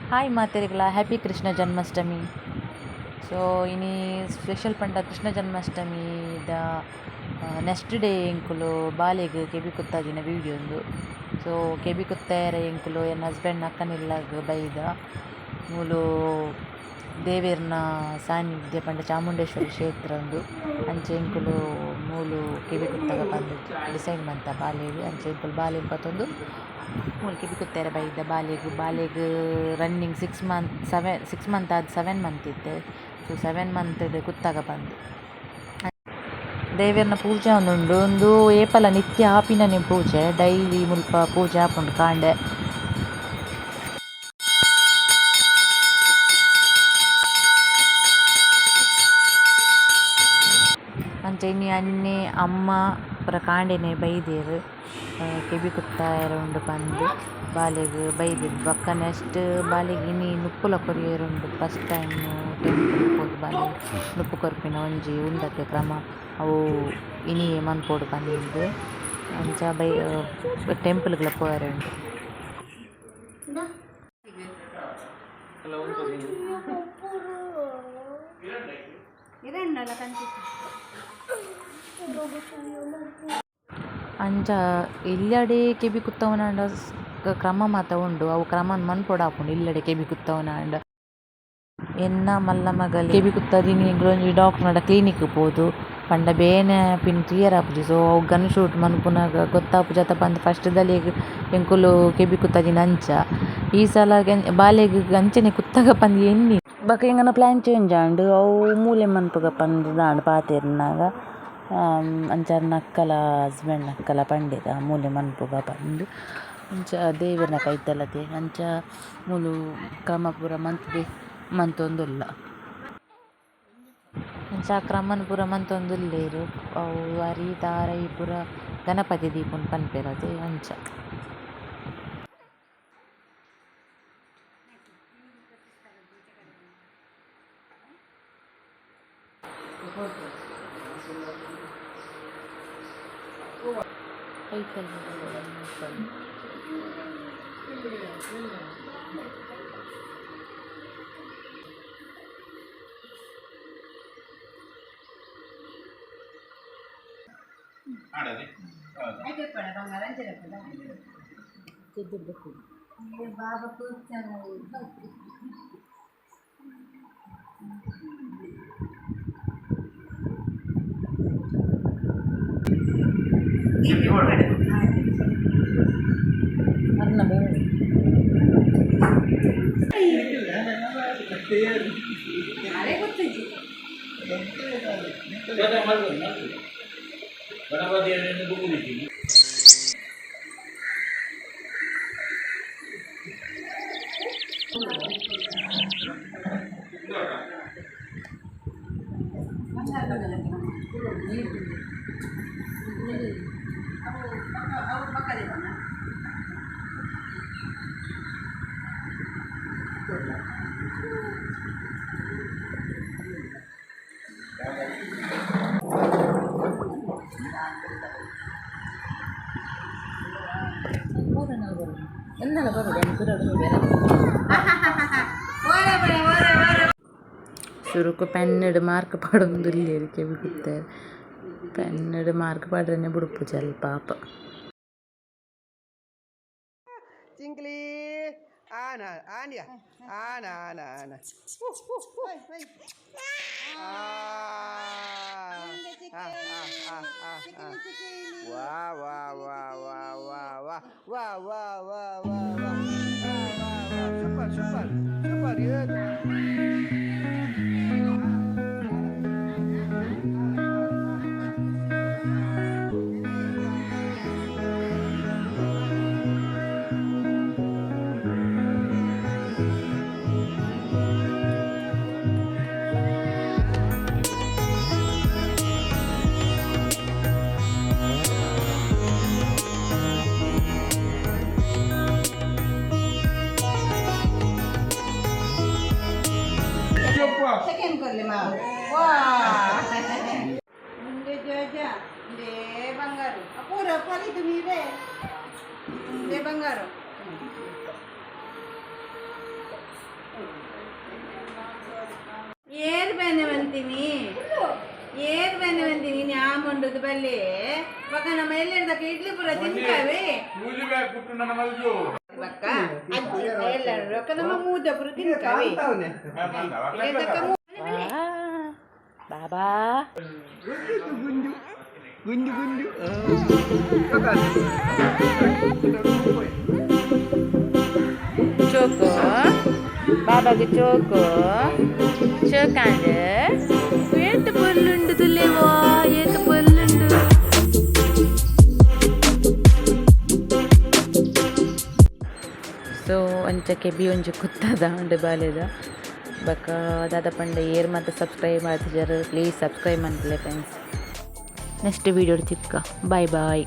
Hi ಮಾತೆರೆಗ್ಲ happy Krishna Janmashtami. So ಇನಿ special ಪಂಡ ಕೃಷ್ಣ ಜನ್ಮಾಷ್ಟಮಿ ದ ನೆಕ್ಸ್ಟ್ ಡೇ ಎಂಕುಲು ಬಾಲೆಗ್ ಕೆಬಿ ಕುತ್ತಾದಿನ ವಿಡಿಯೋ ಉಂದು. ಸೊ ಕೆಬಿ ಕುತ್ತಾಯೆರೆ ಎಂಕುಲು ಎನ್ನ ಹಸ್ಬೆಂಡ್ ಅಕ್ಕನಿಲ್ಲಗ್ ಬೈದ. ಮೂಲು ದೇವೆರ್ನ ಸಾನ್ನಿಧ್ಯ ಪಂಡ ಚಾಮುಂಡೇಶ್ವರಿ ಕ್ಷೇತ್ರ ಉಂದು. ಅಂಚ ಎಂಕುಲು ಮೂಲು ಕೆಬಿ ಕುತ್ತಾಗ ಪಂದ್ ಡಿಸೈಡ್ ಮಂತ ಬಾಲೆಗ್. ಅಂಚ ಎಂಕುಲು ಬಾಲೆನ್ ಪತೊಂದು ಮೂಲು ಕೆಬಿ ಕುತ್ತಾಯೆರೆ ಬೈದ ಬಾಲೆಗ್. ಬಾಲೆಗ್ ರನ್ನಿಂಗ್ 6 ಮಂತ್ 7 6 ಮಂತ್ ಆದ್ 7 ಮಂತ್ ಇತ್ತೆ. ಸೊ 7 ಮಂತ್ ಡ್ ಕುತ್ತಾಗ ಪಂದ್. ದೇವೆರ್ನ ಪೂಜೆ ಆವೊಂದುಂಡು ಉಂದು ಏಪಲ ನಿತ್ಯ ಆಪಿನನೆ ಪೂಜೆ ಡೈಲಿ ಮುಲ್ಪ ಪೂಜೆ ಆಪುಂಡು ಕಾಂಡೆ. ಅಂಚ ಇನಿ ಅಣ್ಣೆ ಅಮ್ಮ ಪೂರ ಕಾಂಡೆನೆ ಬೈದೆರ್ ಕೆಬಿ ಕುತ್ತಾಯೆರೆ ಉಂಡು ಪಂದ್ ಬಾಲೆಗ್ ಬೈದೆರ್. ಬೊಕ್ಕ ನೆಕ್ಸ್ಟ್ ಬಾಲೆಗ್ ಇನಿ ನುಪ್ಪುಲ ಕೊರಿಯೆರೆ ಉಂಡು ಫಸ್ಟ್ ಟೈಮ್ ಟೆಂಪಲ್ ಪೋದು ಬಾಲೆಗ್ ನುಪ್ಪು ಕೊರ್ಪಿನ ಒಂಜಿ ಉಂಡತೆ ಕ್ರಮ ಅವು ಇನಿಯೆ ಮನ್ಪೊಡು ಪಂದ್ ಅಂಚ ಬೈ ಟೆಂಪಲ್ ಗ್ಲ ಪೋಯೆರೆ ಉಂಡು. ಅಂಚ ಇಲ್ಲಡೆ ಕೆಬಿ ಕುತ್ತವನಾಂಡ ಕ್ರಮ ಮಾತ ಉಂಡು ಅವು ಕ್ರಮನ್ ಮನ್ಪೊಡಾಪುಂಡು ಇಲ್ಲಡೆ ಕೆಬಿ ಕುತ್ತವನಾಂಡ. ಎನ್ನ ಮಲ್ಲ ಮಗಲ್ ಕೆಬಿ ಕುತ್ತಾದಿನಿ ಎಂಕುಲು ಒಂಜಿ ಡಾಕ್ಟರ್ ನಡ ಕ್ಲಿನಿಕ್ ಪೋದು ಪಂಡ ಬೇನೆ ಆಪಿನ ತೂಯೆರೆ ಆಪುಜಿ. ಸೊ ಅವು ಗನ್ ಶೂಟ್ ಮನ್ಪುನಗ ಗೊತ್ತಾಪುಜಿ ಅತ ಪಂದ್ ಫಸ್ಟ್ ದಲಿಗ್ ಎಂಕುಲು ಕೆಬಿ ಕುತ್ತಾದಿನ ಅಂಚ ಈ ಸಲ ಬಾಲೆಗ್ ಅಂಚನೆ ಕುತ್ತಾಗ ಪಂದ್ ಎನ್ನಿ ಬೊಕ ಎಂಕಲ್ನ ಪ್ಲಾನ್ ಚೇಂಜ್ ಆಂಡ್ ಅವು ಮೂಲೆ ಮನ್ಪುಗ ಪಂದ್ ದಾಂಡ್ ಪಾತೆರ್ನಗ ಅಂಚ ಅಕ್ಕಲ ಹಸ್ಬೆಂಡ್ ಅಕ್ಕಲ ಪಂಡೆರ್ ಮೂಲೆ ಮನ್ಪುಗ ಪಂದ್. ಅಂಚ ದೇವೆರ್ನ ಕೈತಲತೆ ಅಂಚ ಮೂಲು ಕ್ರಮ ಪೂರ ಮಂತ್‌ದ್ ಮಂತೊಂದುಲ್ಲ. ಅಂಚ ಕ್ರಮನ್ ಪೂರ ಮಂತೊಂದುಲ್ಲೆರ್ ಅವು ಅರಿ ತಾರಾಯಿ ಪೂರ ಗಣಪತಿ ದೀಪುನು ಪನ್ಪೆರ್ ಅತೆ ಅಂಚ. ಸುರುಕು ಪೆನ್ನುಡು ಮಾರ್ಕ್ ಪಾಡೊಂದುಲ್ಲೆರ್ ಕೆಬಿ ಕುತ್ತರೆ ಪೆನ್ನುಡು ಮಾರ್ಕ್ ಪಾಡ್ರೆನೆ ಬುಡ್ಪುಜಲ್ ಪಾಪ. ಚಿಂಕ್ಲಿ ಆನ ಆನ್ಯ ಆನ ಆನ ಆನ ವಾ ವಾ ವಾ ವಾ ವಾ ವಾ ವಾ ವಾ ವಾ ವಾ ವಾ ಸೂಪರ್ ಸೂಪರ್ ಸೂಪರ್. ಬಂದಿನಿ? ಏರ್ ಬೆನ್ನೆ ಬಂದಿನಿ? ನ್ಯಾಮುಂಡುದು ಬಲ್ಲೆ ಬೊಕ ನಮ್ಮ ಎಲ್ಲೆರ್ದಕ್ಕ ಇಡ್ಲಿ ಪೂರ ತಿಂತಾವೆ. ಬಕ್ಕ ಅಜ್ಜಿ ಎಲ್ಲರೂ ರೊಕ್ಕ ನಮ್ಮ ಮೂದ ಪೂರ ತಿಂತಾವೆ. ಎಲ್ಲೆರ್ದಕ್ಕ. ಬಾಬಾ. ಗುಂಡು ಗುಂಡು ಗುಂಡು. ಚೋಕು, ಬಾಬಾಗೆ ಚೋಕು. ಚೋಕಾಂಡ್ ಏತ್ ಪೊರ್ಲುಂಡು ತುಲ್ಲೇವಾ, ಏತ್ ಪೊರ್ಲುಂಡು. ಸೊ ಅಂಚ ಕೆಬಿ ಒಂಜಿ ಕುತ್ತದ ಉಂಡು ಬಾಲೆದ. ಬೊಕ ದಾದ ಪಂಡ, ಏರ್ ಮಾತ ಸಬ್ಸ್ಕ್ರೈಬ್ ಮಲ್ತಿಜರ್, ಪ್ಲೀಸ್ ಸಬ್ಸ್ಕ್ರೈಬ್ ಮನ್ಪುಲೆ ಫ್ರೆಂಡ್ಸ್. ನೆಕ್ಸ್ಟ್ ವೀಡಿಯೋ ತಿಕ್ಕ, ಬಾಯ್ ಬಾಯ್.